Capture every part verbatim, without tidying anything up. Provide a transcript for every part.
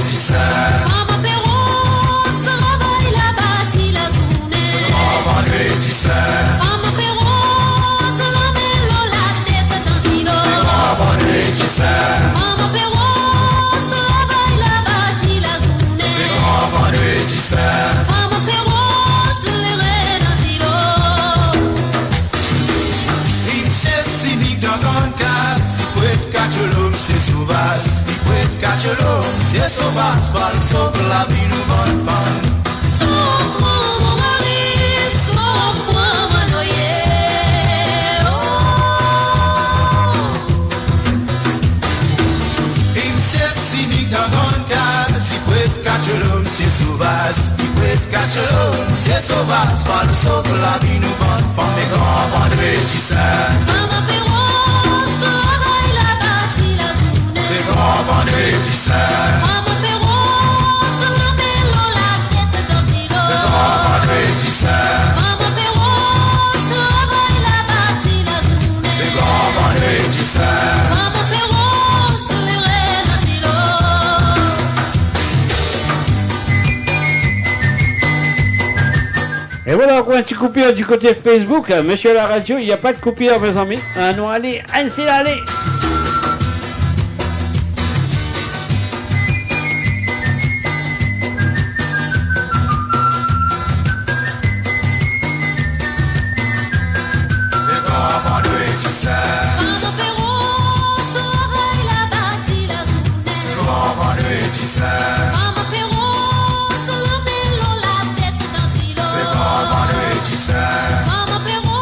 San. Fam apero, travay labati lazourne. Gran Vandredi San. Fam apero, lame lor latet dan dilo. Gran Vandredi San. Fam apero, travay labati lazourne. Gran Vandredi San. Fam apero, lere dan dilo. Li siez sinik dan gran kaz, li pou et katiolo, misie sovaz, li pou et katiolo, misie sovaz, fal sov lavi nou bann fanm. Sov mwa mo mari, sov mwa mo noye, oh. Li siez sinik dan gran kaz, li pou et katiolo, misie sovaz, li pou et katiolo, misie sovaz, fal sov lavi nou bann fanm. Gran Vandredi San. Fam apero, travay labati lazourne. Gran Vandredi San. Fam apero, lame lor latet dan dilo. Gran Vandredi San. Fam apero, travay labati lazourne. Gran Vandredi San. Fam apero, lere dan dilo. Et voilà encore un petit coupure du côté Facebook. Euh, monsieur la radio, il n'y a pas de coupure, mes amis. Euh, nou ale, ale, ale. Gran Vandredi San. Fam apero, lame lor latet dan dilo. Gran Vandredi San. Fam apero,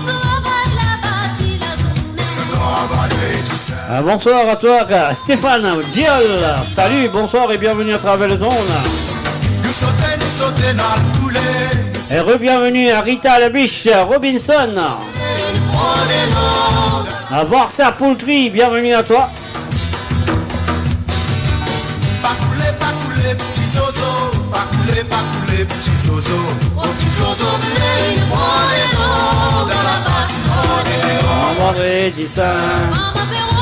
travay labati lazourne. Gran Vandredi San. Ah, bonsoir à toi, Stéphane Diol. Salut, bonsoir et bienvenue à travers les ondes. Nou sote, nou sote, nou al koule. Et re-bienvenue à Rita Labiche Robinson. À Varsa Poultry, bienvenue à toi. Pa koule, pa koule, ti zozo, pa koule, pa koule, ti zozo. O ti zozo, vinn pran delo dan labas, pran delo. Gran Vandredi San. Fam apero,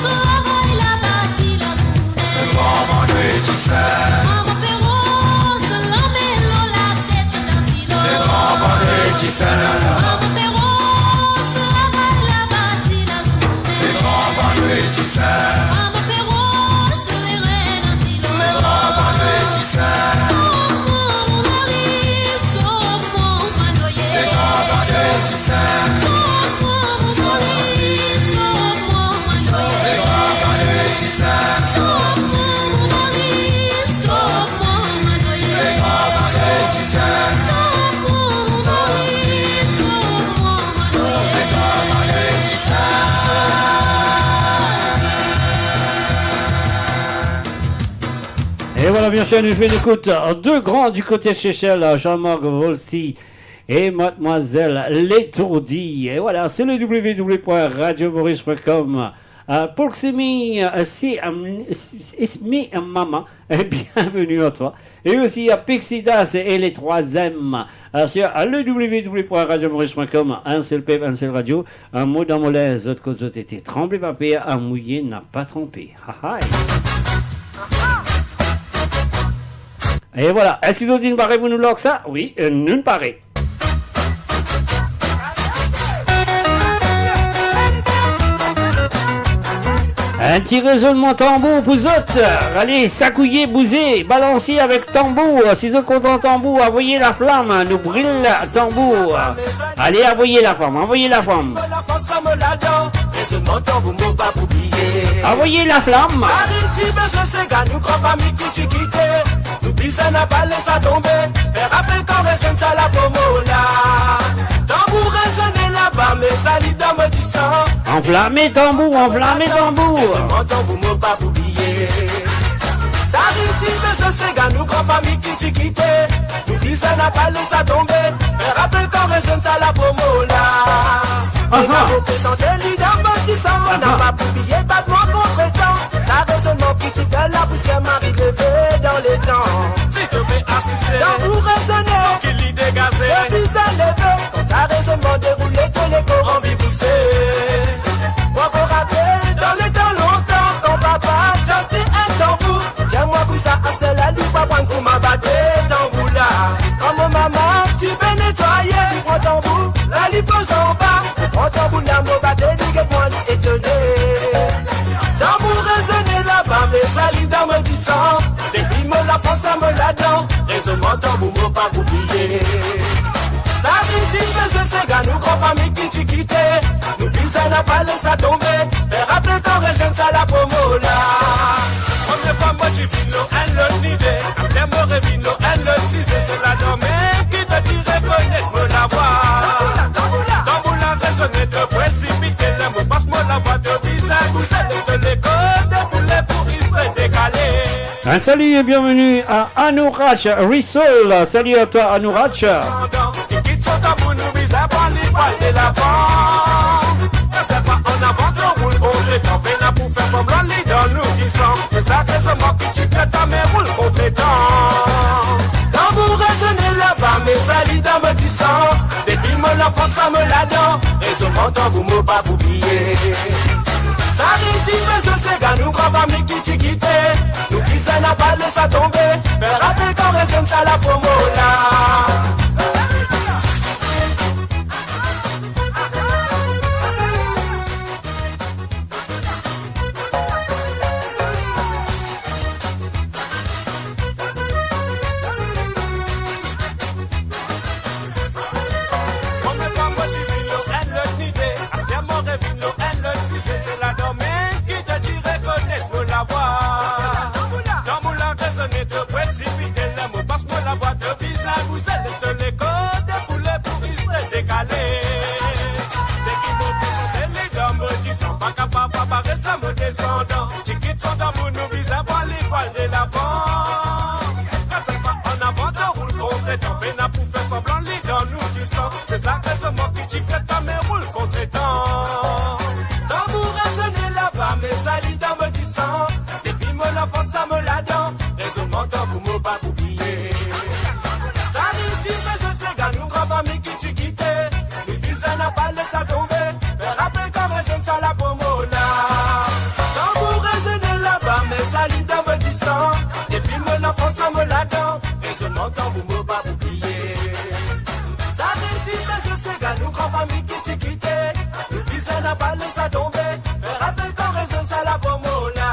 travay labati lazourne. Gran Vandredi San. Fam apero, lame lor latet dan dilo. Gran Vandredi San. Fam apero, travay labati lazourne. Gran Vandredi San. Fam apero, lere dan dilo. Gran Vandredi San. Sov mwa mo mari, sov mwa mo noye. Gran Vandredi San. Sov mwa mo mari, sov mwa mo noye. Gran Vandredi San. Sov mwa mo mari, sov mwa mo noye. Gran Vandredi San. Sov mwa mo mari, sov mwa mo noye. Gran Vandredi San. Et voilà, bien sûr, nou fer ekout deux grands du côté de Seychelles, Jean-Marc Volcy et Mademoiselle Letourdie. Et voilà, c'est le w w w point radio maurice point com. Euh, pour que c'est mi, euh, c'est, euh, c'est, c'est mi, euh, maman. Et bienvenue à toi. Et aussi à Pixidas et les trois M, euh, sur, euh, le w w w point radio maurice point com. Un seul peuple, un seul radio. Un mot dans mon linge, zot kot zot ete. Tranble pa per, a mouye napa tranpe. Ha, ha. Et voilà. Eski zot inn pare pou nou larg sa? Wi, euh, nou pare. Un petit résonnement tambour pour zot. Allez, sakouye, bouze, balanse avek tambour. Si zot kontan tambour, avoye laflam, nou bril tambour. Allez, avoye laflam, avoye laflam. Avoye laflam. Nou bizin napa les sa tonbe. Fer rapel kan rezenn sa lapomo la. Tanbour rezone laba, me sa li dan mo disan. Anflame tanbour, anflame tanbour. Rezonman tanbour mo pa pou bliye. Sa rim ti bezwen sega nou gran fami ki ti kite. Nou bizin napa les sa tonbe. Fer rapel kan rezenn sa lapomo la. Sega mo pe tande li dan mo disan. Napa pou bliye bat mwa kontretan. Sa rezonman ki ti fer lapousier mari leve dan letan. Si to pe asize, tanbour rezone, ki li degaze, to bizin leve. Kan sa rezonman deroule, to lekor anvi bouze. Mo ankor rapel dan letan lontan, kan papa ti aste enn tanbour, dir Li poz anba, pran tanbour la, mo bat li, get mwa li etone. Tanbour rezone laba, me sa li dan mo disan. Depi mo lanfans mo ladan, rezonman tanbour mo pa pou bliye. Sa ritim pe zwe, se gagn nou gran fami ki ti kite. Nou bizin napa les sa tonbe, fer rapel kan rezenn sa lapromo la. Premie fwa mo ti vinn lor enn lot nide, aster mo revinn lor enn lot size, se ladan mem ki to ti rekonet mo lavwa. Tanbour la rezone, to presipite, ler mo pas mo lavwa, to vizaz bouze, to lekor defoule pou istwa dekale. Un salut et bienvenue à Anuradh Risol. Salut à toi, Anuradh. Ti kit so tanbour, nou bizin pran li pou al delavan. Sa pa an avan to roul, on letan pena pou fer sanblan li dan nou disan. Me sa rezonman ki ti fer twa, me roul kontretan. Tanbour rezone laba, me sa li dan mo disan. Depi mo lanfans sa mo ladan, rezonman tanbour mo pa pou bliye. Sa ritim pe zwe, se gagn nou gran fami ki ti kite. Nou bizin napa les sa tonbe, fer rapel kan rezenn sa lapromo la. Premie fwa mo ti vinn lor enn lot nide, aster mo revinn lor enn lot size, se ladan mem ki to ti rekonet mo lavwa. Tanbour la rezone, to presipite, ler mo pas mo lavwa, to vizaz bouze, to lekor defoule pou istwa dekale. Seki mo pe panse li dan mo disan, pa kapav pa bare sa mo desandan. Ti kit so tanbour, nou bizin pran li pou al delavan. Kan sa pa an avan to roul kontretan, pena pou fer sanblan li dan nou disan. Se sa rezonman ki ti fer twa, me roul kontretan. Tanbour rezone laba, me sa li dan mo disan. Depi mo lanfans sa mo ladan, rezonman tanbour mo pa pou bliye. Sa ritim pe zwe, se gagn nou gran fami ki ti kite. Nou bizin napa les sa tonbe, fer rapel kan rezenn sa lapromo la. Tanbour rezone laba, me sa li dan mo disan. Depi mo lanfans sa mo ladan, rezonman tanbour mo pa pou bliye. Sa ritim pe zwe, se gagn nou gran fami ki ti kite. Nou bizin napa les sa tonbe, fer rapel kan rezenn sa lapromo la.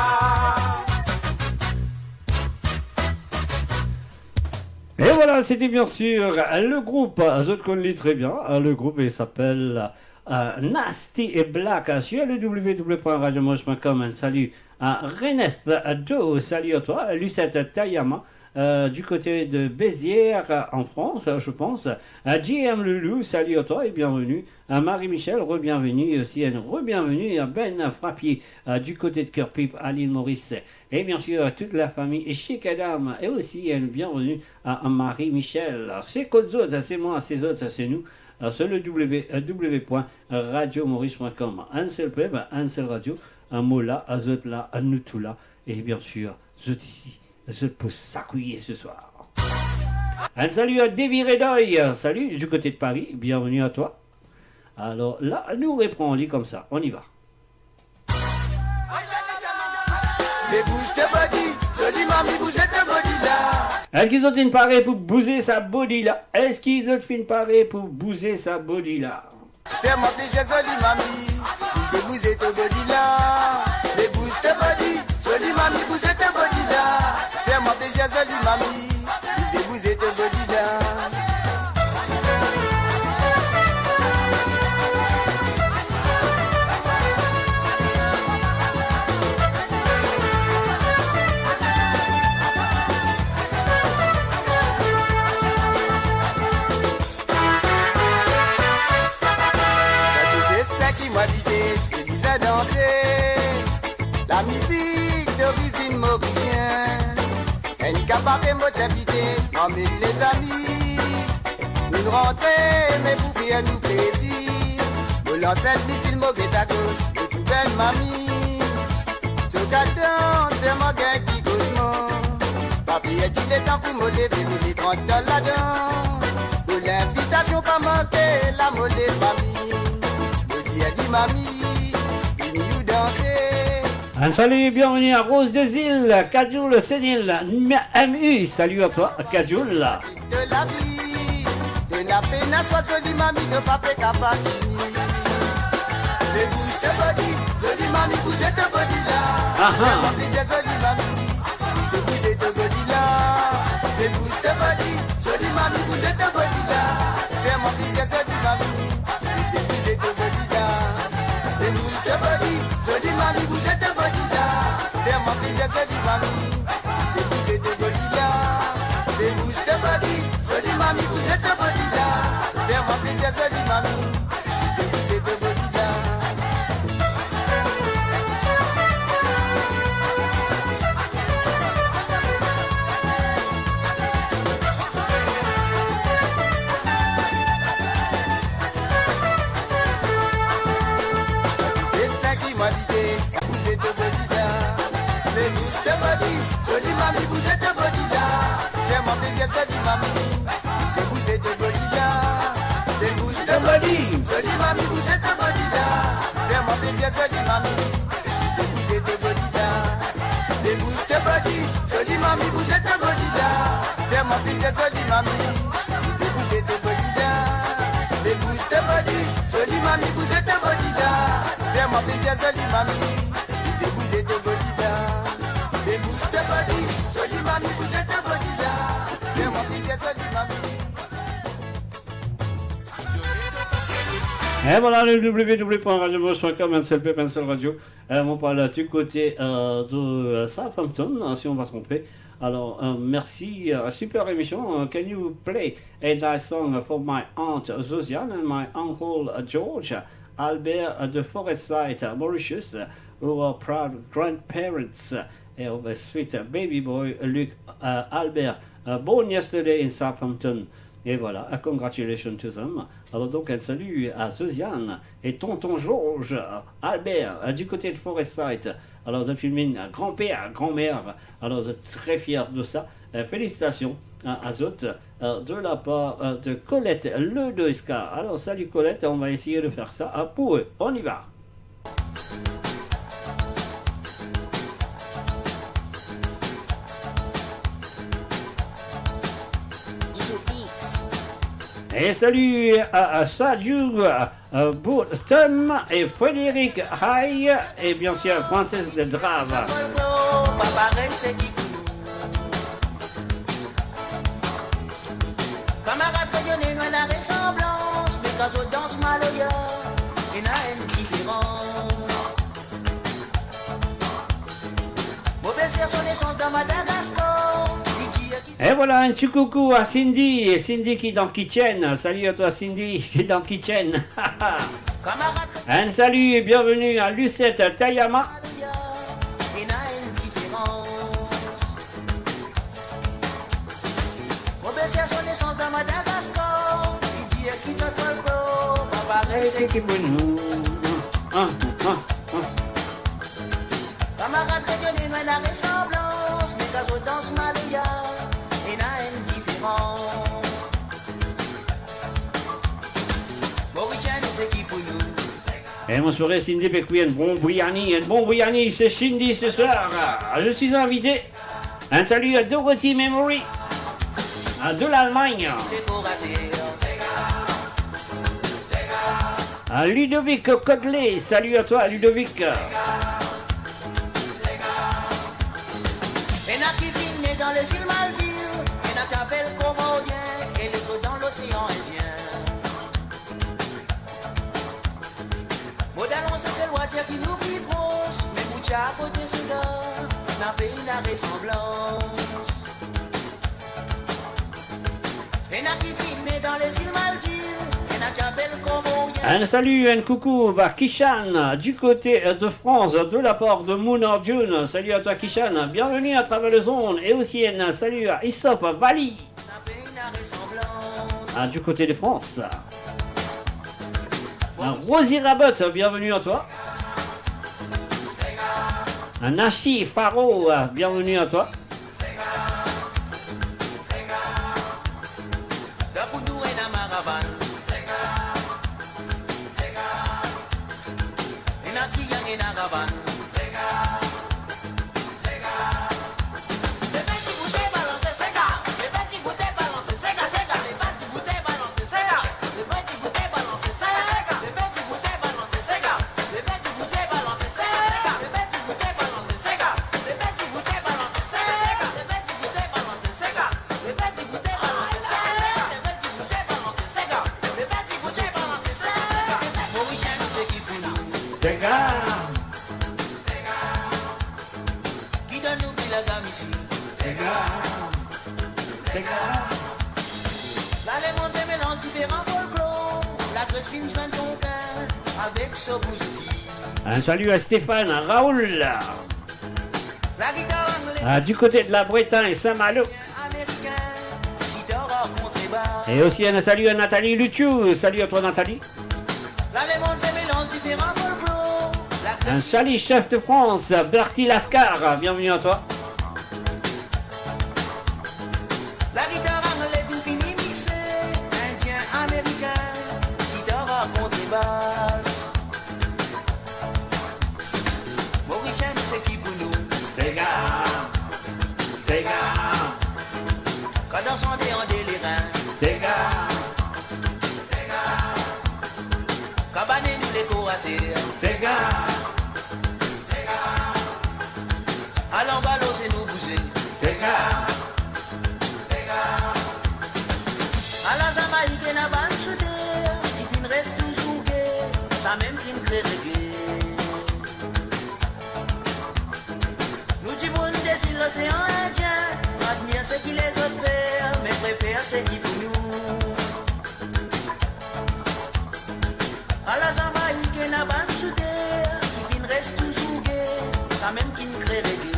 Et voilà, c'était bien sûr le groupe, zot konn li très bien, le groupe il s'appelle, euh, Nasty et Black, euh, sur le w w w point radio maurice point com. Un salut à Reneth Do, salut à toi, Lucette Tayama, euh, du côté de Béziers, euh, en France, euh, je pense. Euh, J M Loulou, salut à toi et bienvenue. Euh, Marie-Michel, re-bienvenue. Et aussi, une re-bienvenue à Ben Frappier, euh, du côté de Kirkpipe, à l'île Maurice. Et bien sûr, à toute la famille et Chic Adam, et aussi une bienvenue à, à Marie-Michel. Alors, se kot zot, se mwa, se zot, se nou. Alors, sur le w w w point radio maurice point com. Enn sel pep, enn sel radio, enn mo la, zot la, nou tou la. Et bien sûr, zot isi, zot pou sakouye ce soir. Un salut à David Redoy. Salut du côté de Paris, bienvenue à toi. Alors là, nous reprenons, on dit comme ça, on y va. Be bouz to body, zoli mami, bouze to body la. Eski zot finn pare pou bouze sa body la? Eski zot finn pare pou bouze sa body la? Fer mwa plezir, zoli mami, bouze, bouze to body la. Be bouz to body, zoli mami, bouze to body la. Fer mwa plezir, zoli mami, bouze, bouze to body la. Dan tou festa ki mo invite, to bizin danse. Lamizik dorizinn morisien. Enn kabaret mo ti invite, anmenn lezami. Nou'nn rantre, me pou fer nou plezir. Mo lans enn misil, mo get agos, mo trouv enn mami. So gagn dans, fer mwa gagn ki gozman. Pa perdi letan pou mo leve, mo le rant dan ladans. Mo linvitasion pa manke, la mo lezami. Mo dir li mami, vini nou danse. Un salut, bienvenue à Rose des Îles, Kajoul Senil, M U, salut à toi, Kajoul. To lavi, to Apena swa zoli mami, to pa pe kapav fini. Be bouze to body, zoli mami, bouze to body la. Aha. Fer mwa plezir zoli mami, bouze, bouze to body la. Be bouze to body, zoli mami, bouze to body la. Fer mwa plezir zoli mami, bouze, bouze to body la. Be bouze to body, zoli mami, bouze to body la. Fer mwa plezir zoli mami, bouze, bouze to body la. Be bouze to body, zoli mami, bouze to body la. Fer mwa plezir zoli mami, bouze, bouze to body la. Festa ki mwa lide, sa bouze to body la. Be bouze to body, zoli mami, bouze to body la. Fer mwa plezir zoli mami, bouze, bouze to body la. Be bouze to body, zoli mami, bouze to body la. Fer mwa plezir zoli mami, bouze, bouze to body la. Be bouze to body, zoli mami, bouze to body la. Fer mwa plezir zoli mami, bouze, bouze to body la. Be bouze to body, zoli mami, bouze to body la. Fer mwa plezir zoli mami, bouze, bouze to body la. Be bouze to body, zoli mami, bouze to body la. Fer mwa plezir zoli mami. Et voilà, le w w w point radio mons point com, un seul peuple, une seule radio. Euh, on parle du côté, euh, de, euh, Southampton, hein, si on va tromper. Alors, euh, merci, euh, super émission. Euh, can you play a nice song for my aunt Josiane and my uncle, uh, George, Albert, uh, de Forest Side, uh, Mauritius, uh, who are proud grandparents, uh, of a sweet, uh, baby boy, Luke, uh, Albert, uh, born yesterday in Southampton. Et voilà, uh, congratulations to them. Alors donc, un salut à Josiane et tonton George, uh, Albert, uh, du côté de Forest Side. Alors, zot finn vinn, uh, granper, uh, granmer. Alors, zot tre fier de sa. Euh, félicitations, hein, à zot, euh, de la part, euh, de Colette Ledoiska. Alors, salut Colette, on va essayer de faire ça, hein, pour eux. On y va. Et salut à, à Sadio, euh, Burton et Frédéric Hay, et bien sûr Francis de Drava. Kamarad, regarde, nou ena resanblans, me kan zot dans maloya, ena enn diferans. Mo belser son nesans dan Madagaskar, li dir ki... Et voilà, un petit coucou à Cindy, et Cindy qui est dans kitchen. Salut à toi Cindy, qui est dans kitchen. Kamarad, un salut et bienvenue à Lucette Tayama. Ena enn diferans. Mo belser son nesans dan Madagaskar, li dir ki zot folklor pa parey seki pou nou. Ah, ah, ah. Kamarad, regarde, nou ena resanblans, me kan zot dans maloya, ena enn diferans. Morisien, nou seki pou nou. Et bonsoir Cindy, pe kwi enn bon briani, enn bon briani, c'est Cindy ce soir. Je suis invité. Un salut à Dorothy Memory, à de l'Allemagne. À Ludovic Codley, salut à toi Ludovic. Ena ki finn ne dan lezil Maldiv, ena ki apel Komorien, e lezo dan losean Indien. Mo dalon Seselwa dir ki nou pli pros, me pou ti akote sega, na pei na resanblans. Ena ki finn ne dan lezil Maldiv, ena ki apel Komorien. Un salut, un coucou à Kishan, du côté de France, de la part de Moon Arjun. Salut à toi, Kishan. Bienvenue à travers les ondes. Et aussi un salut à Isop Vali. Ah, du côté de France. Ah, Rosie Rabbit, bienvenue à toi. Ah, Nashi Faro, ah, bienvenue à toi. Sega, sega. La, lemonn pe melanz diferan folklor. Lagres finn zwenn Tonkin avek so bouzouki. Un salut à Stéphane, à Raoul, là. La gitar angle, Ah, du côté de la Bretagne, Saint-Malo. Amerikin, sitar ar kontrebas. Et aussi un salut à Nathalie Luchou. Salut à toi, Nathalie. La, lemonn pe melanz diferan folklor. La Un salut, chef de France, Bertie Lascar, bienvenue à toi. La gitar angle finn fini mixe, indien, amerikin, sitar ar kontrebas. Morisien, nou seki pou nou. Sega, sega. Kadans an de, an de lerin. Sega, sega. Kabane nou lekor ater. Sega, sega. Al anba lor zenou bouze. Sega, sega. Ala Zamaik ena bann souder, ki finn res touzour ge, samem kinn kre rege. Nou dimoun de zil Losean Indien, nou admir seki lezot fer, me prefer seki pou nou. Ala Zamaik ena bann souder, ki finn res touzour ge, samem kinn kre rege.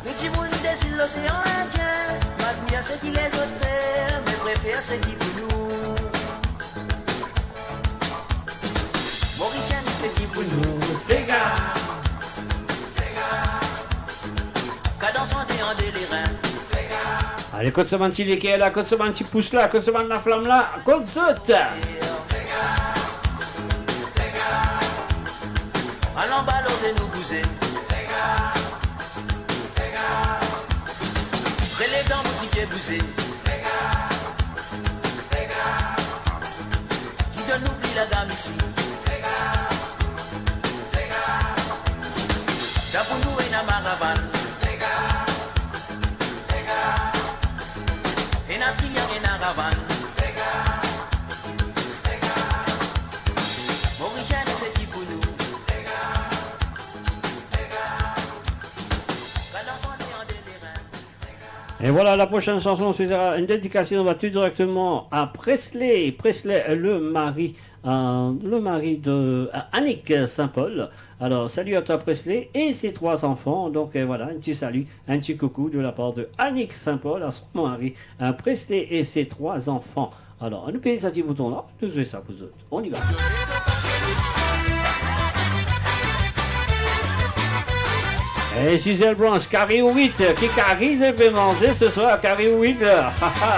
Nou dimoun de zil Losean Indien, nou admir seki lezot fer, me prefer seki pou nou. Morisien, nou seki pou nou. Sega, sega. Kadans an de, an de lerin. Sega. Ale, kot so bann ti leker la, kot so bann ti pous la, kot so bann laflam la, kot zot? Sega, sega. Al anba lor zenou bouze. Sega, sega. Relev dan bout lipie bouze. Sega, sega. Ki donn nou pli lagam isi. Sega, sega. Dan pou nou ena maravann. Sega, sega. Ena triang, ena ravann. Sega, sega. Morisien, nou seki pou nou. Sega, sega. Kadans an de, an de lerin. Et voilà, la prochaine chanson, ce sera une dédicace. On va tout directement à Presley. Presley, le mari, euh, le mari de, euh, Annick Saint-Paul. Alors, salut à toi, Presley, et ses trois enfants. Donc, euh, voilà, un petit salut, un petit coucou de la part de Annick Saint-Paul à son mari, euh, Presley et ses trois enfants. Alors, nou peye sa ti bouton la, nou zwe sa pou zot. On y va. Hey, Gisèle Branch, kari ou wit, ki kari zot pe manze ce soir, kari ou wit? Ha, ha.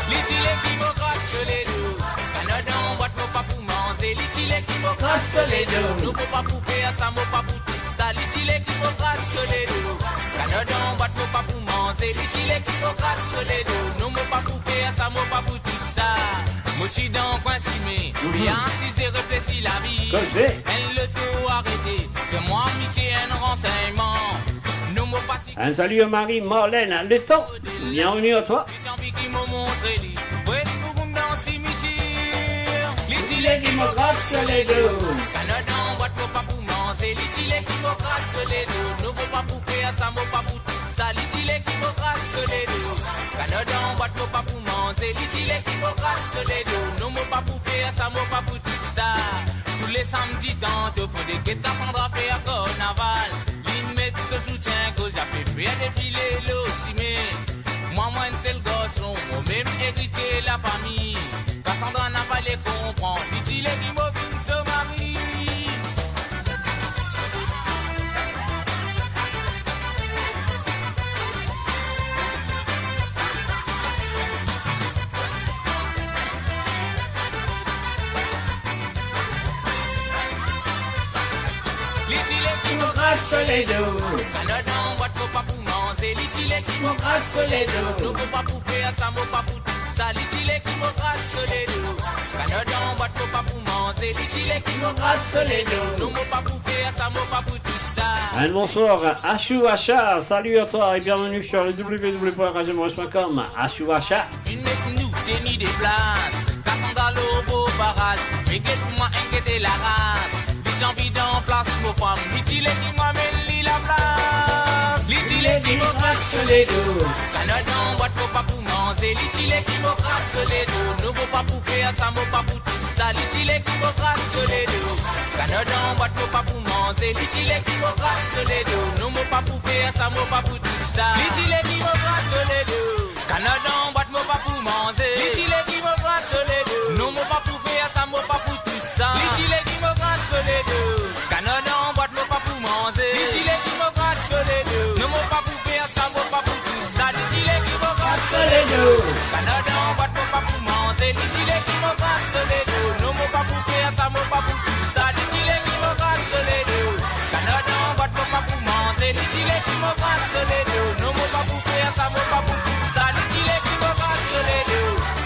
Li ti le ki mo kras so ledo, kanard dan bwat mo pa pou manze, li ti le ki mo kras so ledo. Nou mo pa pou fer sa, mo pa pou tousa, li ti le ki mo kras so ledo. Kanard dan bwat mo pa pou manze, li ti le ki mo kras so ledo. Nou mo pa pou fer sa, mo pa pou tousa. Mo ti dan kwin sime, mhm, bien asize reflesi lavi. Koze. Enn loto arete, ti mwa misie enn ransegnman. Nou mo pa ti Un salut à Marie Marlène Le Temps. Bienvenue à toi. Li ti anvi ki mo montre li, vre pou koum dan simitier. Li ti le ki mo kras so ledo. Kanard dan bwat mo pa pou manze, li ti le ki mo kras so ledo. Nou mo pa pou fer sa, mo pa pou tousa, li ti le ki mo kras so ledo. Kanard dan bwat mo pa pou manze, li ti le ki mo kras so ledo. Nou mo pa pou fer sa, mo pa pou tousa. Tou le samdi, tanto fode get Cassandra fer karnaval. Li met so soutien goz, li pe fer defile lor sime. Mwa, mwa enn sel garson, mo mem eritie lafami. Cassandra napa le konpran, li ti le ki mo vinn so mari. Li ti le ki mo kras so ledo. Kanard dan bwat mo pa pou manze, li ti le ki mo kras so ledo. Nou mo pa pou fer sa, mo pa pou tousa, li ti le ki mo kras so ledo. Kanard dan bwat mo pa pou manze, li ti le ki mo kras so ledo. Nou mo pa pou fer sa, mo pa pou tousa. Un bonsoir, Ashou Asha. Salut à toi et bienvenue sur le w w w point radio maurice point com. Ashou Asha. Vinn met nou teni deplas, Cassandra lor boba. Laraz, me get mwa, enn gete laraz. Li ti anvi dan plas mo fam, li ti le ki mo amenn li laplas. Li ti le ki mo grat so ledo. Kanard dan bwat mo pa pou manze, li ti le ki mo grat so ledo. Non mo pa pou fer sa, mo pa pou tousa, li ti le ki mo grat so ledo. Kanard dan bwat mo pa pou manze, li ti le ki mo grat so ledo. Non mo pa pou fer sa, mo pa pou tousa, li ti le ki mo grat so ledo. Kanard dan bwat mo pa pou manze, li ti le ki mo grat so ledo. Non mo pa pou fer sa, mo pa pou tousa, li ti le ki mo grat so ledo. Kanard dan bwat mo pa pou manze, li ti le ki mo grat so ledo. Non mo pa pou fer sa, mo pa pou tousa, li ti le ki mo grat so ledo. Kanard dan bwat mo pa pou manze, li ti le ki mo grat so ledo. Non mo pa pou fer sa, mo pa pou tousa, li ti le ki mo grat so ledo. Kanard dan bwat mo pa pou manze, li ti le ki mo grat so ledo. Non mo pa pou fer sa, mo pa pou tousa, li ti le ki mo grat so ledo.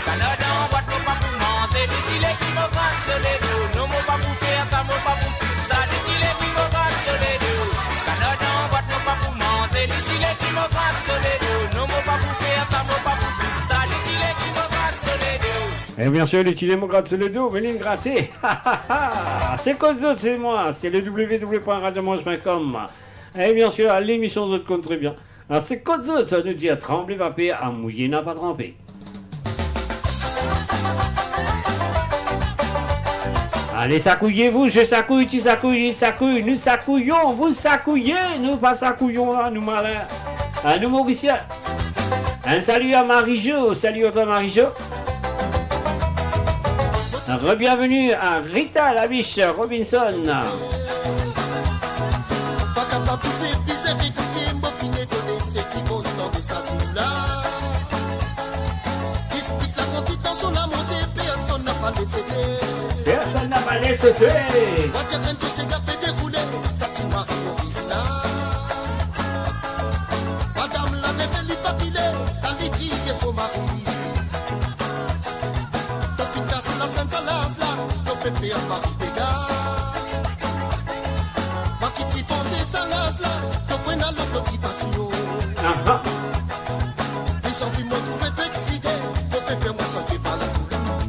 Kanard dan bwat mo pa pou manze, li ti le ki mo grat so ledo. Non mo pa pou fer sa, mo pa pou tousa, li ti le ki mo grat so ledo. Kanard dan bwat mo pa pou manze, li ti le ki mo grat so ledo. Non mo pa pou fer sa, mo pa pou tousa, li ti le ki mo grat so ledo. E bien sir, li ti le mo grat so ledo, vinn grate. Se kot zot, se mwa, se le w w w point radio manche point com. E bien sir, lemision zot konn tre bien. Se kot zot, nou dir tranble pa per, a mouye napa tranpe. Allez, sakouyez-vous, je sakouy, tu sakouy, li sakouy, nous sakouyons, vous sakouyez, nou pa sakouyon la, nou malin. A nou Morisien. Un salut à Marie-Jo, salut à toi Marie-Jo. Re-bienvenue à Rita Labiche Robinson. Pa kapav touse, bizin ekoute, mo finn etone seki monn tande sa zour la. Dispit la, kan ti tansion la monte, personn napa les ete. Personn napa les ete. Mwa ti enn tou sega pe deroule, sa ti mari Moris la. Madam la leve, li pa pile, la li kriye so mari. To finn kas lasenn sa laz la, to pe fer mari dega. Mwa ki ti panse sa laz la, to pou ena lot lokipasion. Aha. Li santi mo trouve to eksite, to pe fer mwa santi mal.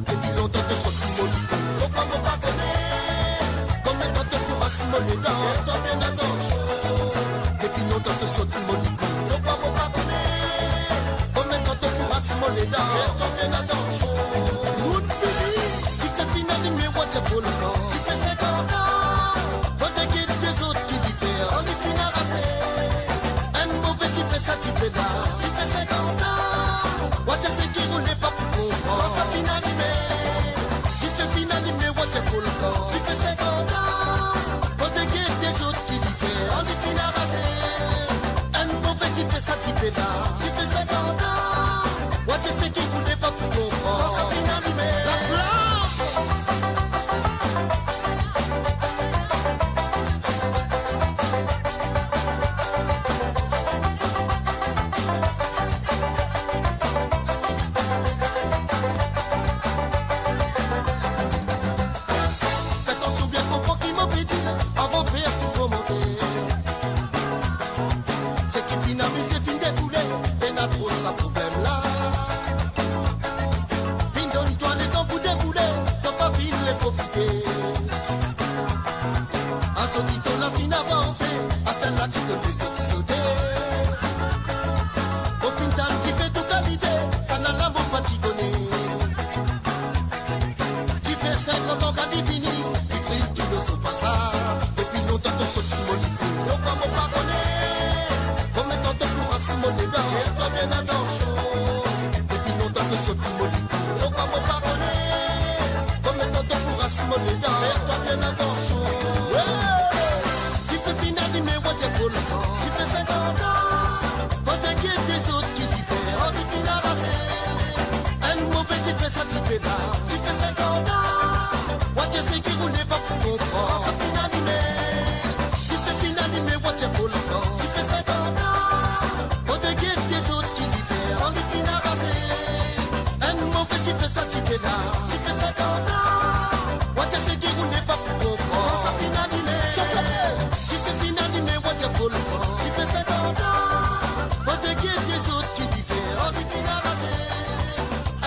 Depi lontan to sot mo likou, to krwar mo pa kone. Konbien tan to pou ras mo ledan, to bien atansion. Depi lontan to sot mo likou, to krwar mo pa kone. Konbien tan to pou ras mo ledan, to bien atansion. Nounn fini, dife finn alime, wa dir volkan. Dife sinkant an, mo pe get dezot ki dife, kan li finn arase. Enn move dife, sa dife la, dife sinkant an. Wa dir seki roule pa pou konpran. Kan sa finn alime, dife finn alime, wa dir volkan. Dife sinkant an, mo pe get dezot ki dife, kan li finn arase. Enn move dife, sa dife la, dife sinkant an. Wa dir seki roule pa pou konpran. Kan sa finn alime, laplas. Fer atansion, bien konpran ki mo pe dir avan fer tou komante. Seki finn amize finn deroule, pena tro sa problem la. Finn donn twa letan pou deroule, to pa finn le profite. Aster ki to la finn avanse, aster la ki to les ete sote. Mo finn tann dife tou kalite, sa la mo pa ti kone. Dife sinkant an kan li vini, li bril tou lor so pasaz. Depi lontan to sot mo likou, to krwar mo pa kone. Konbien tan to pou ras mo ledan, fer twa bien atansion. Depi lontan to sot mo likou, to krwar mo pa kone. Konbien tan to pou ras mo ledan, fer twa bien atansion. Hey! Dife finn alime, wa dir volkan. Dife sinkant an, mo pe get dezot ki dife, kan li finn arase. Enn move dife, sa dife la, dife sinkant an. Wa dir seki roule pa pou konpran. Kan sa finn alime, dife finn alime, wa dir volkan. Dife sinkant an, mo pe get dezot ki dife, kan li finn arase. Enn move dife, sa dife la, dife sinkant an. Wa dir seki roule pa pou konpran. Kan sa finn alime, dife finn alime, wa dir volkan. Dife sinkant an, mo pe get dezot ki dife, kan li finn arase.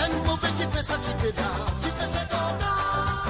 Enn move dife, sa dife la, dife sinkant an.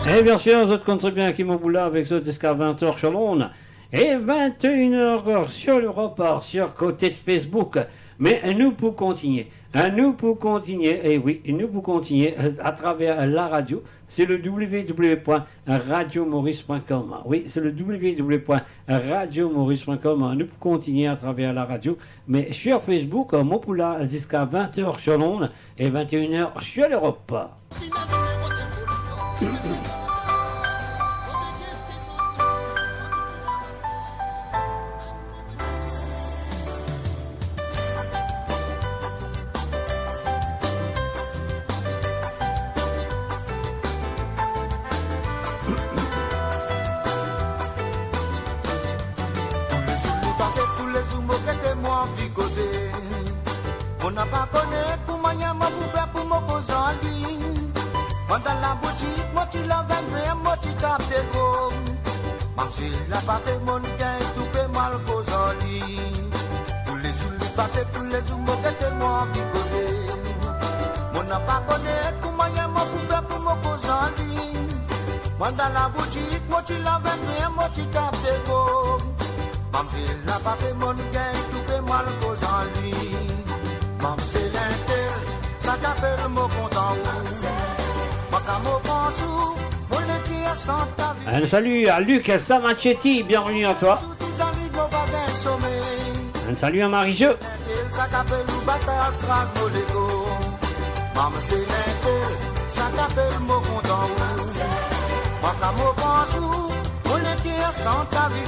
E bien sir, zot konn tre bien ki mo pou la avek zot ziska vin er sir lonn e vin er sir Lorop, sir kote Facebook. Me nou pou kontigne. Nou pou kontigne, e wi, nou pou kontigne, euh, atraver laradio. Se le w w w point radio maurice point com. Wi, se le w w w point radio maurice point com. Nou pou kontigne atraver laradio. Me sir Facebook, mo pou la ziska vin er sir lonn e vin er sir Lorop. Toulezour li pase, toulezour mo gete, mo anvi koze. Mo napa kone kouma mo pou fer pou mo koz ar li. Mwa dan laboutik, mo ti lav enn ver, mo ti tap de gro. Mamzel la pase, mo gagn toupe, mo al koz ar li. Toulezour li pase, toulezour mo gete, mo anvi koze. Mo napa kone kouma mo pou fer pou mo koz ar li. Mwa dan laboutik, mo ti lav enn ver, mo ti tap de gro. Mamzel la pase, mo gagn toupe, mo al koz ar li. Mamzel entel, sa ki apel mo kontan ou. Mwa kan mo pans ou, mo leker sant lavi. Un salut à Luc Samacheti, bienvenue à toi. Tout lanwit mo pa gagn somey. Un salut à Marie-Jo. Entel, sa ki apel ou, bataz kraz mo lekor. Mamzel entel, sa ki apel mo kontan ou. Mwa kan mo pans ou, mo leker sant lavi.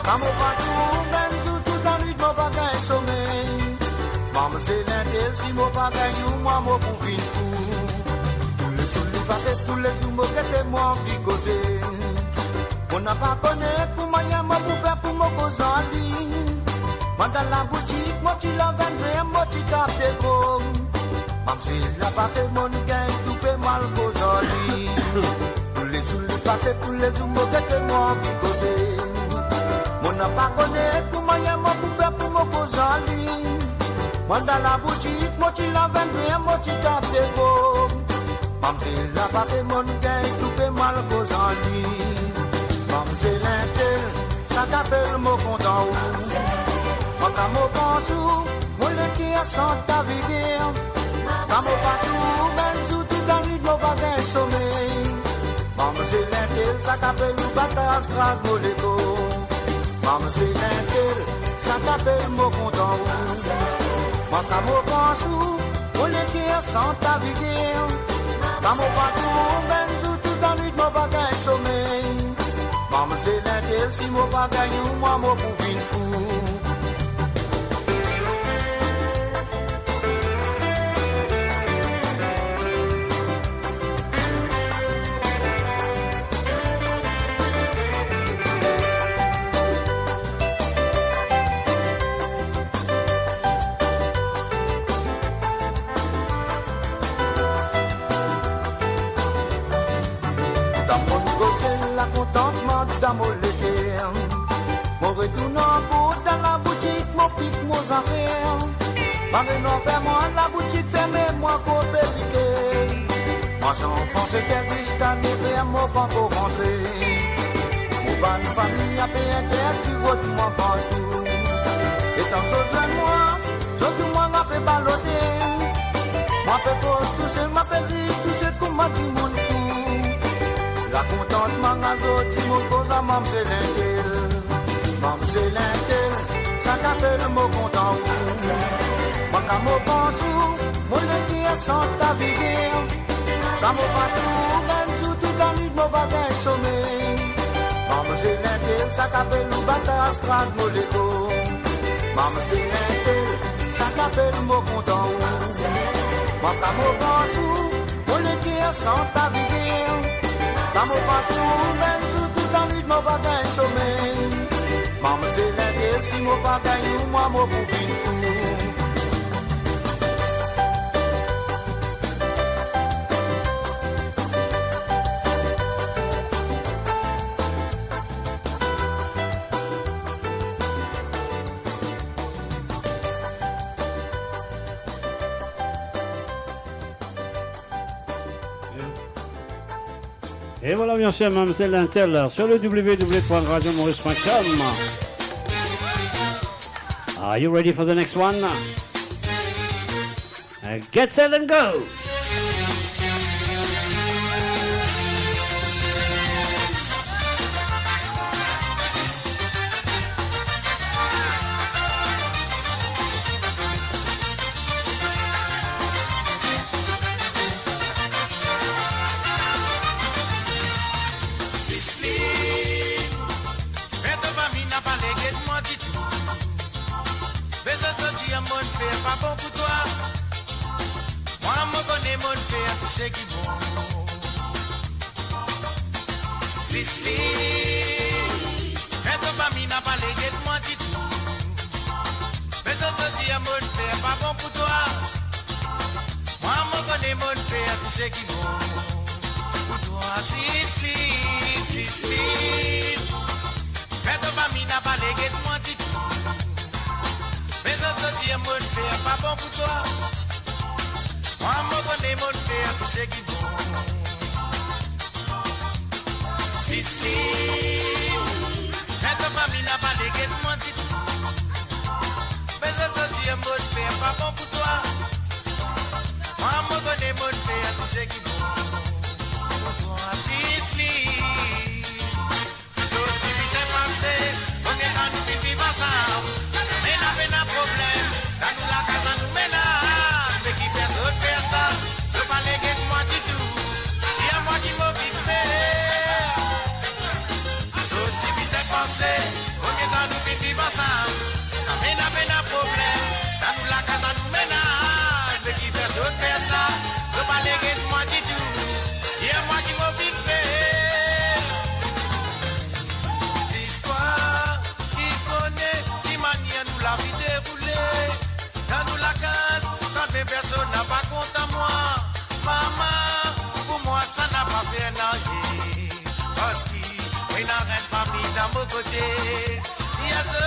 Kan mo pa trouv ou, enn zour tout lanwit mo pa gagn somey. Mamzel entel, si mo pa gagn ou, mwa mo pou vinn fou. Toulezour li pase, toulezour mo gete, mo anvi koze. Mo napa kone kouma mo pou fer pou mo koz ar li. Mwa dan laboutik, mo ti lav enn ver, mo ti tap de gro. Mamzel la pase, mo gagn toupe, mo al koz ar li. Toulezour li pase, toulezour mo gete, mo anvi koze. Mo napa kone kouma mo pou fer pou mo koz ar li. Mwa dan laboutik, mo ti lav enn ver, mo ti tap de gro. Mamzel la pase, mo gagn toupe, mo al koz ar li. Mamzel entel, sa ki apel mo kontan ou. Mwa kan mo pans ou, mo leker sant lavi. Kan mo pa trouv ou, enn zour tout lanwit mo pa gagn somey. Mamzel entel, sa ki apel ou, bataz kraz mo lekor. Mamzel entel, sa ki apel mo kontan ou. Mwa kan mo pans ou, mo leker sant lavi. Kan mo pa trouv ou, enn zour tout lanwit mo pa gagn somey. Mamzel entel, si mo pa gagn ou, mwa mo pou vinn fou. Dan mo koze lakontantman dan mo leker. Mo retourn ankor dan laboutik, mo pik mo zafer. Mari nwa ferm, laboutik ferme, mo ankor pe pike. Mwa zanfan sete ziska nev er, mo pankor rantre. Mo bann fami ape interdi rod mwa partou. Letan zot zwenn mwa, zot trouv mwa ape balote. Mwa pe koz tousel, mwa pe ri tousel kouma dimoun fou. Lakontantman a zot dimoun koz a mamzel entel. Mamzel entel, sa ki apel mo kontan ou. Mwa kan mo pans ou, mo leker sant lavi. Kan mo pa trouv ou, enn zour tout lanwit mo pa gagn somey. Mamzel entel, sa ki apel ou, bataz kraz mo lekor. Mamzel entel, sa ki apel mo kontan ou. Mwa kan mo pans ou, mo leker sant lavi. Kan mo pa trouv ou, enn zour tout lanwit mo pa gagn somey. Mamzel entel, si mo pa gagn ou, mwa mo pou vinn fou. Et voilà, bien sûr, Mamzelle Intel sur le w w w point radio maurice point com. Are you ready for the next one? Uh, get set and go! Fer to fami napa le get mwa ditou. Be zot, zot dir mo'nn fer pa bon pou twa. Mwa, mo kone mo'nn fer tou seki bon. Sisli, fer to fami napa le get mwa ditou. Be zot, zot dir mo'nn fer pa bon pou twa. Mwa, mo kone mo'nn fer tou seki bon pou twa, Sisli, Sisli. Fer to fami napa le get mwa ditou. Be zot, zot dir mo'nn fer pa bon pou twa. Mwa, mo kone mo'nn fer tou seki bon. Sisli, fer to fami napa le get mwa ditou. Be zot, zot dir mo'nn fer pa bon pou twa. Mwa, mo kone mo'nn fer tou seki bon pou twa, Sisli. Zot ti bizin panse, koumie tan nou finn viv ansam, zame napa ena problem, dan nou lakaz, dan nou menaz. Me kifer zot fer sa? Zot pa le get mwa ditou. Dir mwa ki mo finn fer. Zot ti bizin panse, koumie tan nou finn viv ansam, zame napa ena problem, dan nou lakaz, dan nou menaz. Me kifer zot fer sa? Zot pa le get mwa ditou. Dir mwa ki mo finn fer. Listwar ki kone ki manier nou lavi deroule. Dan nou lakaz, kan me personn napa kontan mwa. Mama, pou mwa sa napa fer nanye. Parski mo ena enn fami dan mo kote. Ti azo.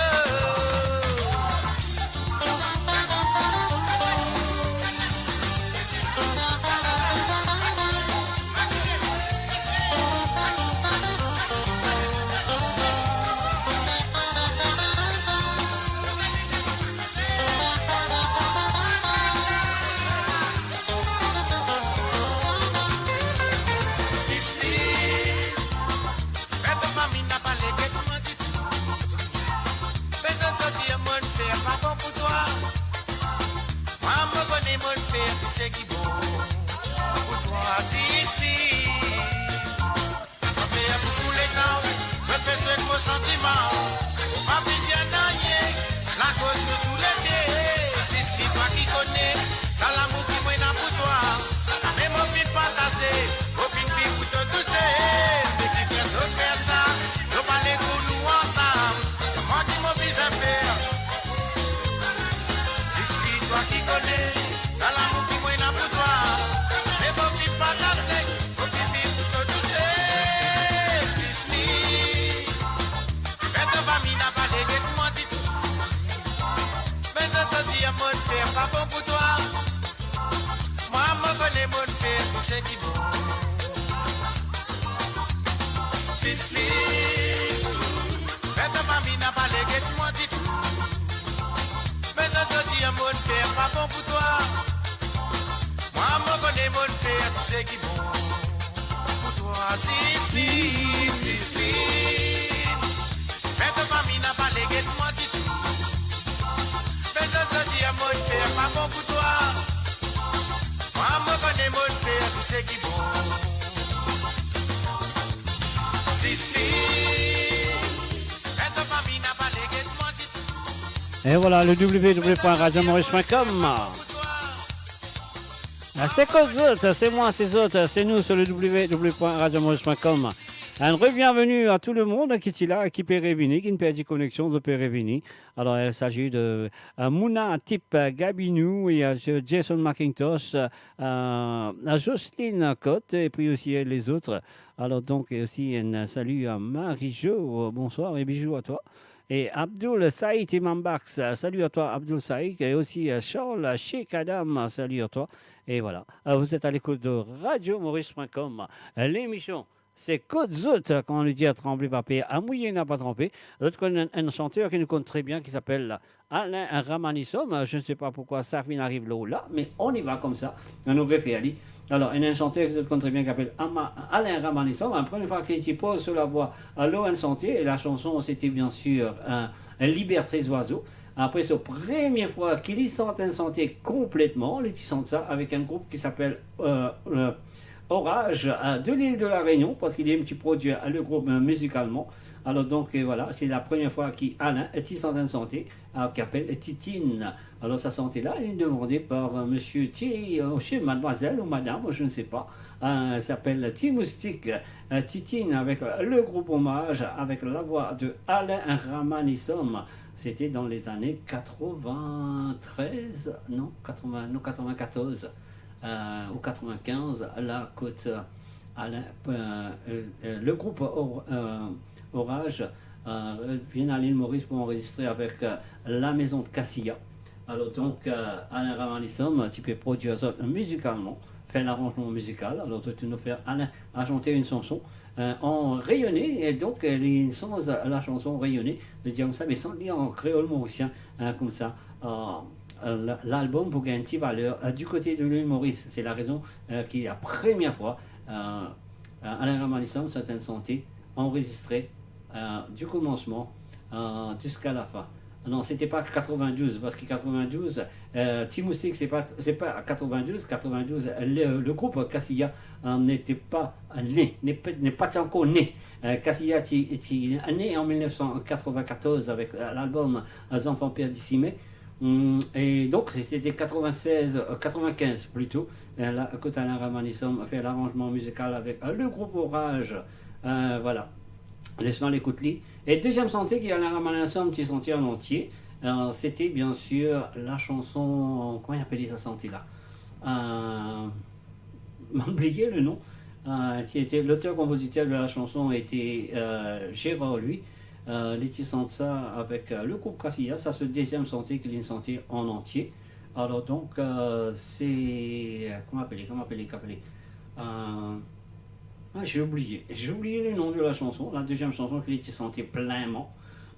Fer to fami napa le get mwa ditou. Be zot, zot dir mo'nn fer pa bon pou twa. Mwa, mo kone mo'nn fer tou seki bon pou twa, Sisli. Zot fer pou tou letan, zot pe swet mo santiman. Mo pa finn dir nanye, lakoz nou toulede. Sisli, twa ki kone, sa lamour ki mo ena pou twa. Zame mo finn partaze, mo finn viv pou to tousel. Me kifer zot fer sa? Zot pa le trouv nou ansam. Dir mwa ki mo bizin fer. Sisli, twa ki kone, sa lamour ki mo ena pou twa. Me mo finn partaze, mo finn viv pou to tousel. Sisli, fer to fami napa le get mwa ditou. Me zot, zot dir mo'nn fer pa bon pou twa. Mwa, mo kone mo'nn fer tou seki bon. Sisli, fer to fami napa le get mwa ditou. Me zot, zot dir mo'nn fer pa bon pou twa. Mwa, mo kone mo'nn fer tou seki bon pou twa, Sisli, Sisli. Fer to fami napa le get mwa ditou. Me zot, zot dir mo'nn fer pa bon pou twa. Mwa, mo kone mo'nn fer tou seki bon. Sisli, fer to fami napa le get mwa ditou. Et voilà, le w w w point radio maurice point com. Ah, se koz zot, se mwa, se zot, se nou sur le w w w point radio maurice point com. Un re-bienvenue à tout le monde qui est là, qui peut revenir, qui perdi connexion, qui peut revenir. Alors, il s'agit de, euh, Mouna Tip, euh, Gabinou, il y a, euh, Jason McIntosh, euh, à Jocelyne Cotte, et puis aussi, euh, les autres. Alors, donc, et aussi, un salut à Marie-Jo, euh, bonsoir et bisous à toi. Et Abdoul Saïd Imam Bax, euh, salut à toi, Abdoul Saïd, et aussi, euh, Charles Sheikh Adam, euh, salut à toi. Et voilà, euh, vous êtes à l'écoute de radio maurice point com, euh, l'émission Se kot zot, kouma nou dir, tranble pa per, a mouye napa tranpe. Zot konn enn, enn santer ki nou konn tre bien, ki apel Alain Ramanisum. Je ne sais pas pourquoi sa finn ariv lor la, mais on y va comme ça. Nou refer li. Alor, enn, enn santer ki zot konn tre bien, ki apel Ama-, Alain Ramanisum. Premie fwa ki li ti poz so lavwa, euh, lor enn santer, la chanson, c'était bien sûr, euh, Liberté Zoiseau. Apre, se premie fwa ki li sant enn santer konpletman, li ti sant sa avek enn group ki apel, euh, euh, Orage, euh, de l'île de la Réunion, parski li mem ti prodwir le group, euh, mizikalman. Alor donk, euh, vwala, se la premie fwa ki Alain, euh, ti sant enn santer, euh, ki apel Titine. Alor sa santer la, li demande par, euh, monsieur Ti, euh, monsieur, mademoiselle ou madame, je ne sais pas, euh, s'appelle Ti Moustik, euh, Titine avec, euh, le groupe Hommage, avec la voix de Alain Ramanisum. C'était dans les années quatre-vingt-treize, non, quatre-vingts, non, quatre-vingt-quatorze, euh, ou quatre-vingt-quinze, la kot, euh, Alain, euh, euh, euh, le group Or-, euh, Orage, euh, vinn a Lil Moris pou anrezistre avek, euh, la maison de Casilla. Alor donk, euh, Alain Ramanisum, euh, ti pe prodwir zot mizikalman, fer laranzman mizikal. Alor, zot inn fer Alain a sante enn sanson, euh, an reyone, e donk, euh, li sanz la sanson reyone, nou dir koumsa, me sant li an kreol morisien, hein, koumsa, euh, euh, la-, lalbom pou gagn ti valer, euh, du kote de Lil Moris. Se la rezon, euh, ki la premie fwa, euh, euh, Alain Ramanisum, sant enn santer, anrezistre, euh, du komansman, euh, ziska lafin. Non, c'était pas quatre-vingt-douze, parski quatre-vingt-douze, euh, Ti Moustik, c'est pas, c'est pas quatre-vingt-douze, quatre-vingt-douze, le, le group Casilla, euh, n'était pas né, n'est pas, n'est pas encore né. Euh, Casilla ti, ti né an mil nef san katrovin-katorz avek, euh, lalbom, euh, Zanfan Perdi Sime. Hum, e donk, se, se ti katrovin-sez, euh, katrovin-kinz plito, euh, la, kot Alain Ramanisum fer laranzman mizikal avek, euh, le group Orage. Euh, vwala. Les nou al ekout li. E deziem santer ki Alain Ramanisum ti sante an antie, euh, se ti bien sûr la chanson, kouma li apel sa santer la? Euh, ma bliye le nom. Euh, ti ete, l'auteur-compositeur de la chanson était, euh, Gérard Louis. Euh, li ti sant sa avek, euh, le group Casilla. Sa se deziem santer ki li sante an antie. Alor donk, euh, se, euh, kouma apel li, kouma apel li, kouma apel li? Euh, ah, j'ai oublié, j'ai oublié le nom de la chanson, la deziem sanson ki li ti sante plenman.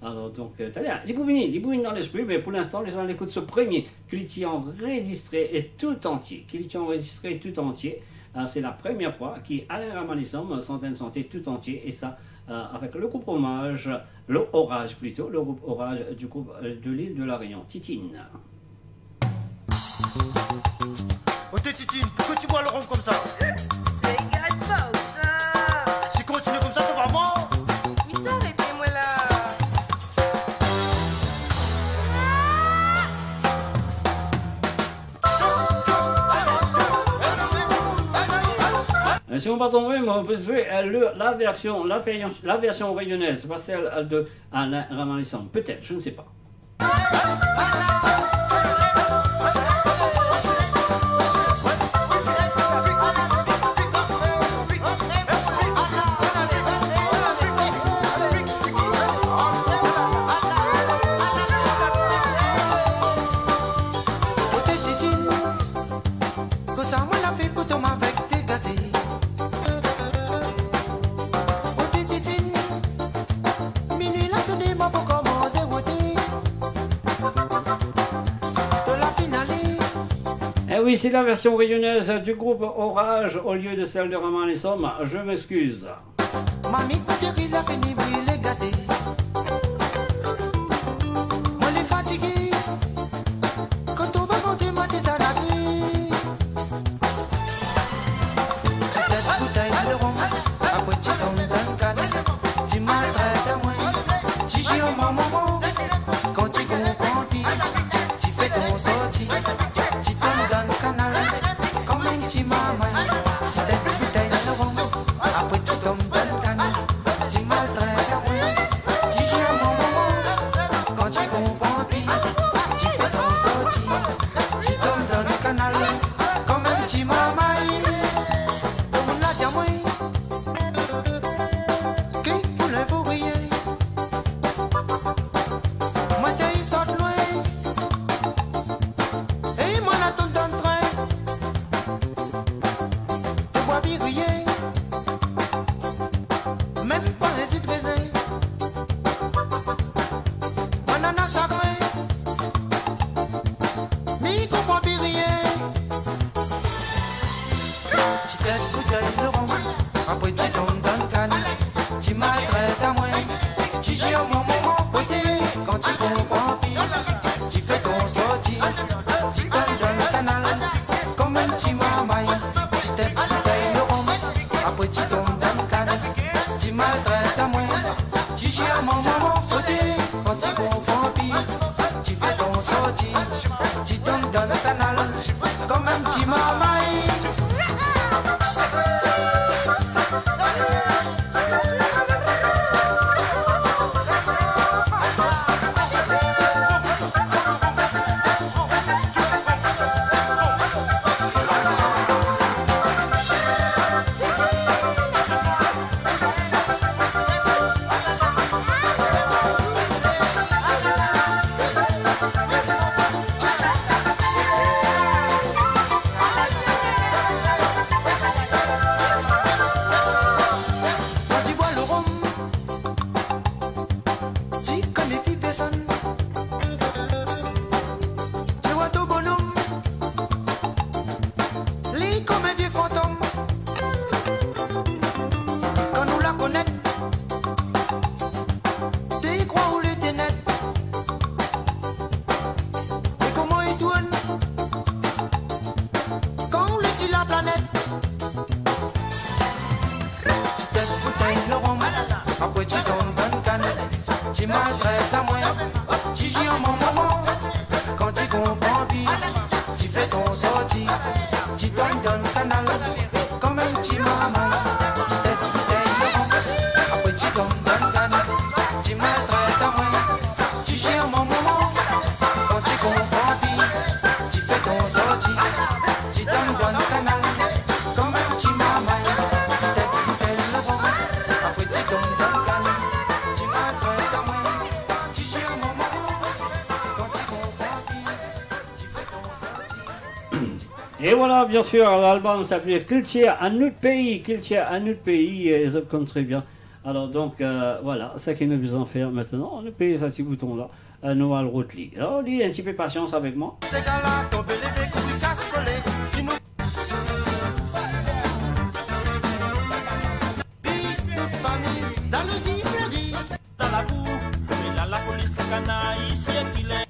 Alor donk, euh, taler, li pou vini, li pou vini dan lespri, me pou linstan, nou al ekout so premie ki li ti anrezistre e tou antie, ki li ti anrezistre tou antie. Euh, se la premie fwa ki Alain Ramanisum sant enn santer tou antie, e sa, euh, avek le group Hommage, le Orage plito, le group Orage du group, euh, de l'île de la Réunion, Titine. Ote Titine, pourquoi tu bois le rhum comme ça? Se gagn pa ou sa. Si continue comme ça, tu vas mort. Mi sa arete mwa la. Euh, si on pa tonbe, on peut jouer, euh, le, la version, la version, la version réunionnaise, pas celle, euh, de Alain Ramanisum. Peut-être, je ne sais pas. Ote Titine, kosa mwa la fer pou tom avek te gate. Ote Titine, minwi la sone, mwa pou komanse wote. To la finn ale. Eh oui, c'est la version réunionnaise du groupe Orage au lieu de celle de Ramanisum. Je m'excuse. Mami, kout teri la fini brile gate. Mwa le fatige. Kan to va monte, mwa ti sa na pli. Ti tet boutey de rom, apre ti tom dan kann. Ti maltret mwa, ti zir mwa momo. Kan ti konpran pli, ti fer ton sorti, ti tom dan kanal. Kouma enn ti mama, ti tet boutey de rom, apre ti tom dan kann. Ti maltret E vwala, bien sir, lalbom s'apel Kiltir a nou pei, Kiltir a nou pei, e zot konn tre bien. Alor donk, euh, vwala, seki nou bizin fer aster, nou pey sa ti bouton la, euh, nou al rod li. Alor, li, enn tipe pasians avek mwa. Sega la tonbe leve, kouri kas kole, si nou Pis tout fami, zalouzi, fleri. Dan lakour, me la, lapolis, lakanay, sirkile.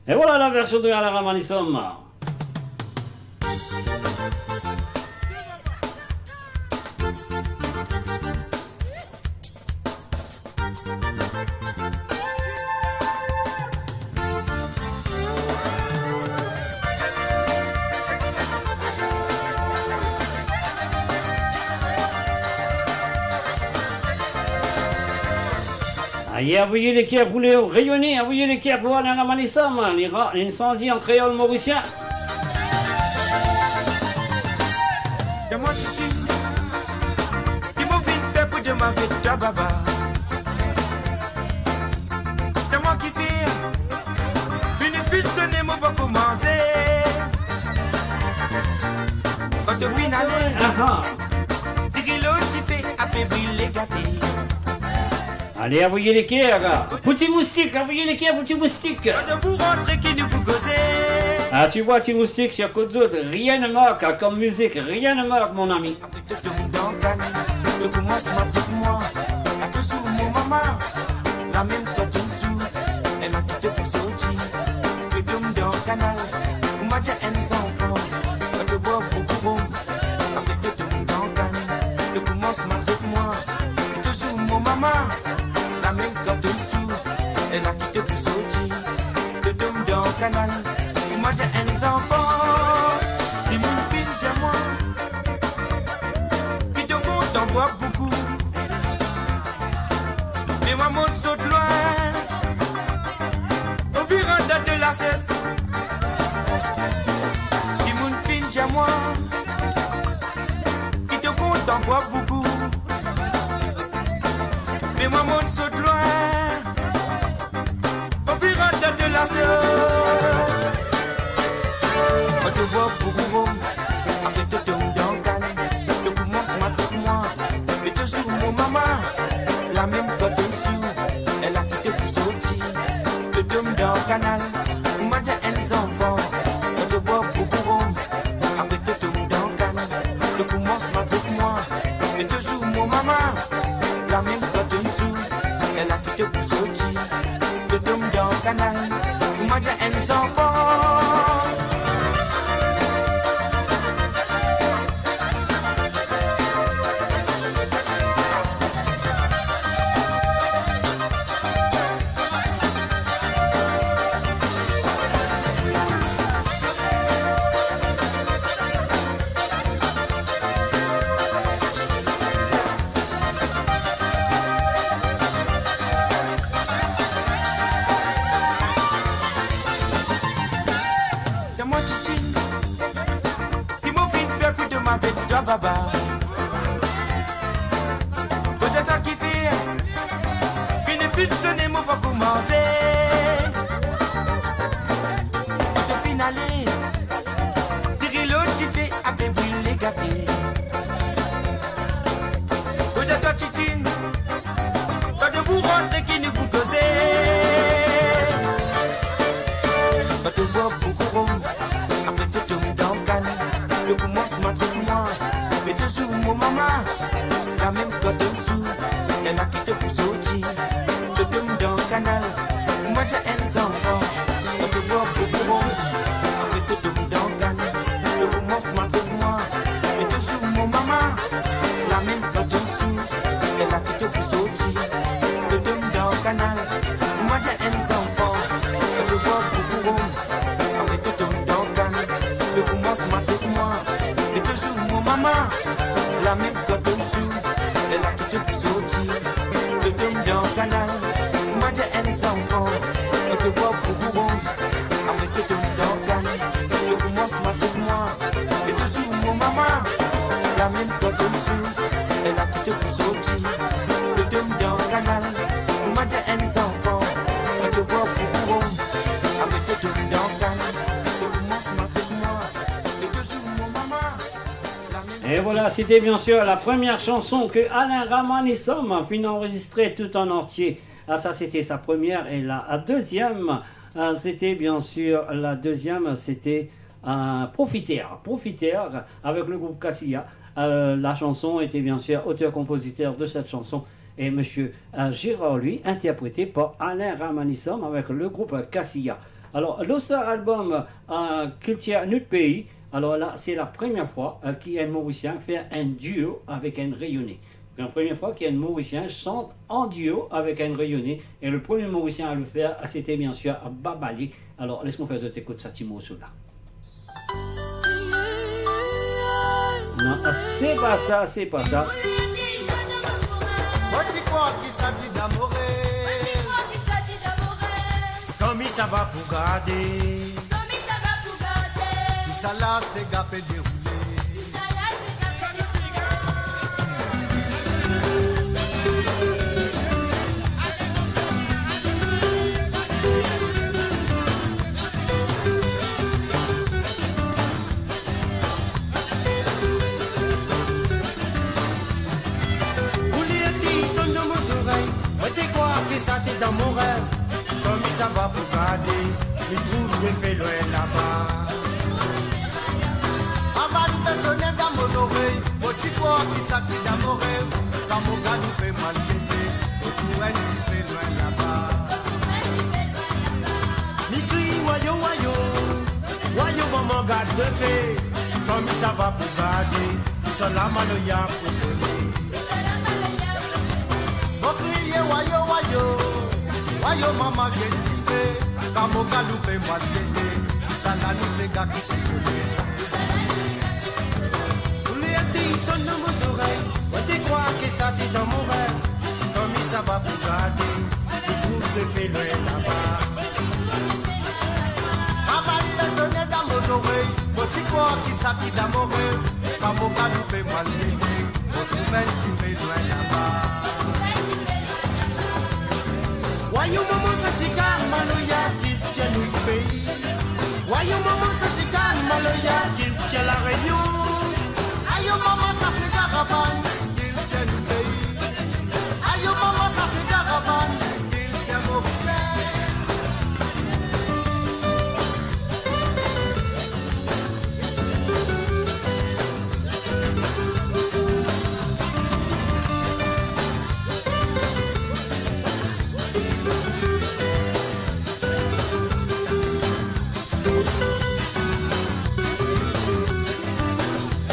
E vwala la version de Alain Ramanisum. Aye, avoy leker pou La Reyonn, avoy leker pou Alain Ramanisum, li ra-, li sanz an kreol morisien. Donn mwa titi, ki mo finn fer pou demann avek twa, baba. Donn mwa kifer, minit finn sone, mo pa koumanse. Kan to finn ale, aha, diri lor dife, apre brile gate. Ale, avoy leker pou Ti Moustik, avoy leker pou Ti Moustik. Kan to pou rantre, ki nou pou koze. Ah, tu vois, Ti Moustik, sur Côte d'Azur, rien ne manque, ah, comme musique, rien ne manque, mon ami. Apre to tom dan kann, to koumans maltret mwa. Atansion mo mama, lamem kan to sou, ena ki to pou soti. To tom dan kanal, kouma dir enn zanfan, kan to bwar boukou rom. Apre to tom dan kann, to koumans maltret mwa. Atansion mo mama, lamem kan to sou, ena ki to pou soti. To tom dan kanal, kouma dir enn zanfan. Dimoun finn dir mwa, ki to kontan bwar boukou. Me mwa mo sot lwin, anviron dat de la ses. Dimoun finn dir mwa, ki to kontan bwar boukou. Me mwa mo sot lwin, anviron dat de la ses. Mo to bwar boukou rom, apre to tom dan kann, to koumans maltret mwa. Me to zour mo mama, lamem kan to sou, ena ki to pou soti. To tom dan kanal, kouma dir enn zanfan, kan to bwar boukou rom. Apre to tom dan kann, to koumans maltret mwa. Me to zour mo mama, lamem kan to sou, ena ki to pou soti. To tom dan kanal, kouma dir enn zanfan. Donn mwa titi, ki mo finn fer pou demann avek twa, baba. Kot twa kifer, minit finn sone, mo pa koumanse. Kan to finn ale, diri lor dife, apre brile gate. Kot twa titi, kan to pou rantre, ki nou pou koze. Kan to bwar boukou rom, apre to tom dan kann, to koumans maltret mwa. Me to zour mo mama, lamem kan to sou, ena ki to pou soti. To tom dan kanal, kouma dir enn zanfan. Kan to bwar boukou rom, apre to tom dan kann, to koumans maltret mwa. Me to zour mo mama, lamem kan to sou, ena ki to pou soti. To tom dan kanal, kouma dir enn zanfan. Kan to bwar boukou rom, apre to tom dan kann, to koumans maltret mwa. Me to zour mo mama, lamem kan to sou, ena ki to pou soti. To tom dan kanal, kouma dir enn zanfan. Kan to bwar boukou rom, apre to tom dan kann, to koumans maltret mwa. Me to zour mo mama, lamem kan to sou, ena ki to pou soti. To tom dan Et voilà, c'était bien sûr la première chanson que Alain Ramanisum a fait enregistrer tout en entier. Ah, ça, c'était sa première. Et la, la deuxième, euh, c'était bien sûr, la deuxième, c'était, euh, Profiter. Profiter avec le groupe Cassia. Euh, la chanson était bien sûr auteur-compositeur de cette chanson. Et monsieur, euh, Gérard, lui, interprété par Alain Ramanisum avec le groupe Cassia. Alors, lor sa album, euh, Kiltir Nou Pei, alors là, c'est la première fois, euh, qu'un Mauricien fait un duo avec un Réunionnais. C'est la première fois qu'un Mauricien chante en duo avec un Réunionnais. Et le premier Mauricien à le faire, c'était bien sûr Babali. Alors, laisse-moi faire cette écoute, sa ti morso la. Non, c'est pas ça, c'est pas ça. Mo ti krwar ki sa ti damore. Kan mi sava pou gade. Kan mi sava pou gade. Ki sa la sega pe deroule. Ki sa la sega pe deroule. Ou li eti sonn dan mo zorey, mo ti krwar ki sa ti dan mo rev. Kan mi sava pou gade, mi trouv zefe lwin laba. Avan pe sone dan mo zorey, mo ti krwar ki sa ti dan mo rev. Kan mo gade, pe mal gete, mo trouv enn zefe lwin laba. Mi kriy, wayo, wayo, wayo, mama, gard zefe. Kan mi sava pou gade, sa la maloya pou sone. Mo kriye, wayo, wayo, wayo, mama, gete zefe. Kan mo galoupe, mo al gete, sa la nou sega ki pe sone. Ou li eti sonn dan mo zorey, mo ti krwar ki sa ti dan mo rev. Kan mi sava pou gade, mi trouv zefe lwin laba. Avan pe sone dan mo zorey, mo ti krwar ki sa ti dan mo rev. Kan mo galoupe, mo al gete, mo trouv enn zefe lwin laba. Wayo mama, sa sega maloya ki tir nou pei. Wayo mama, sa sega maloya ki tir La Rényon. Ayo mama, sa sega ravann ki tir nou pei. Ayo mama, sa sega ravann ki tir Moris.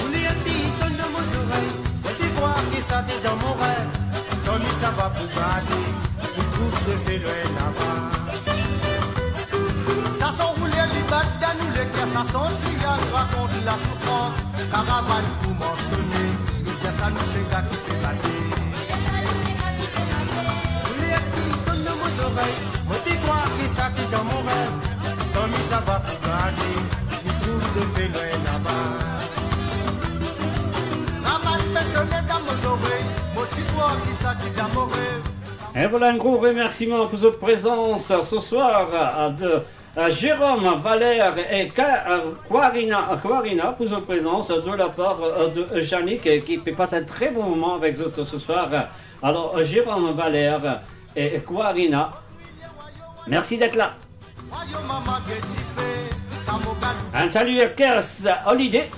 Ou li eti sonn dan mo zorey, mo ti krwar ki sa ti dan mo rev. Kan mi sava pou gade, mi trouv zefe lwin laba. Sa son roule li bat dan nou leker, sa son triang rakont lasoufrans. Karavann koumans sone, nou dir sa nou sega ki pe bate. Ou li eti sonn dan mo zorey, mo ti krwar ki sa ti dan mo rev. Kan mi sava pou gade, mi trouv zefe lwin laba. Karavann pe sone dan mo zorey, mo ti krwar ki sa ti dan mo rev. Et voilà un gros remerciement pour votre présence ce soir, euh, de, euh, Jérôme Valère et Ka-, euh, Quarina, Quarina pour votre présence de la part, euh, de Yannick, euh, qui fait passer un très bon moment avec nous ce soir. Alors, euh, Jérôme Valère et Quarina, merci d'être là. Un salut à Kers Holiday.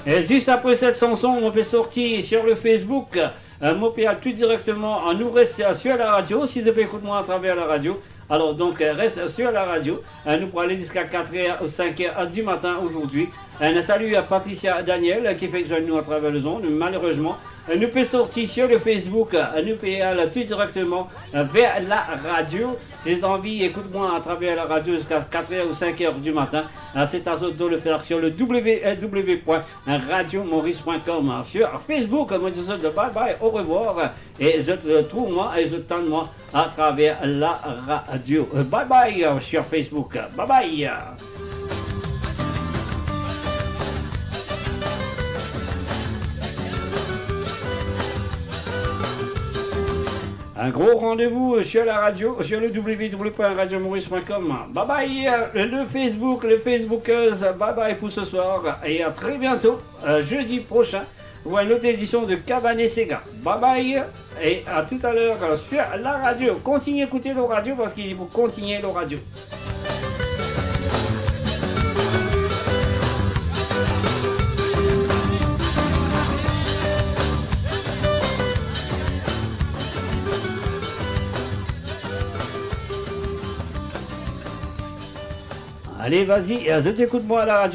Et juste après cette chanson, on peut sortir sur le Facebook. Euh, mo pe al tou direkteman, euh, nou res sur la radio. Si zot pe ekout mwa atraver la radio, alors donc, euh, res sur la radio. Euh, nou pou ale ziska quatre heures ou cinq heures du matin aujourd'hui. Un salut à Patricia Daniel, euh, ki fek zwenn nou atraver lezond. Malerezman, euh, nou pe sorti sur le Facebook, euh, nou pe al tou direkteman, euh, vers la radio. Si zot anvi ekout mwa atraver la radio ziska quatre heures ou cinq heures du matin, euh, c'est à zot de le faire sur le W W W point radio maurice point com, hein. Sur Facebook, mo dir zot bye bye, au revoir, e zot, euh, trouv mwa e zot tann mwa atraver la radio. Euh, bye bye, euh, sur Facebook. Bye bye. Un gros rendez-vous, euh, sur la radio, sur le w w w point radio maurice point com. Bye bye, euh, le Facebook, les Facebookers. Bye bye pour ce soir et à très bientôt, euh, jeudi prochain, pour une autre édition de Cabane et Séga. Bye bye et à tout à l'heure, euh, sur la radio. Continuez d'écouter nos radios parce qu'il faut continuer nos radios. Allez, vas-y, euh, zot écoute-moi à la radio.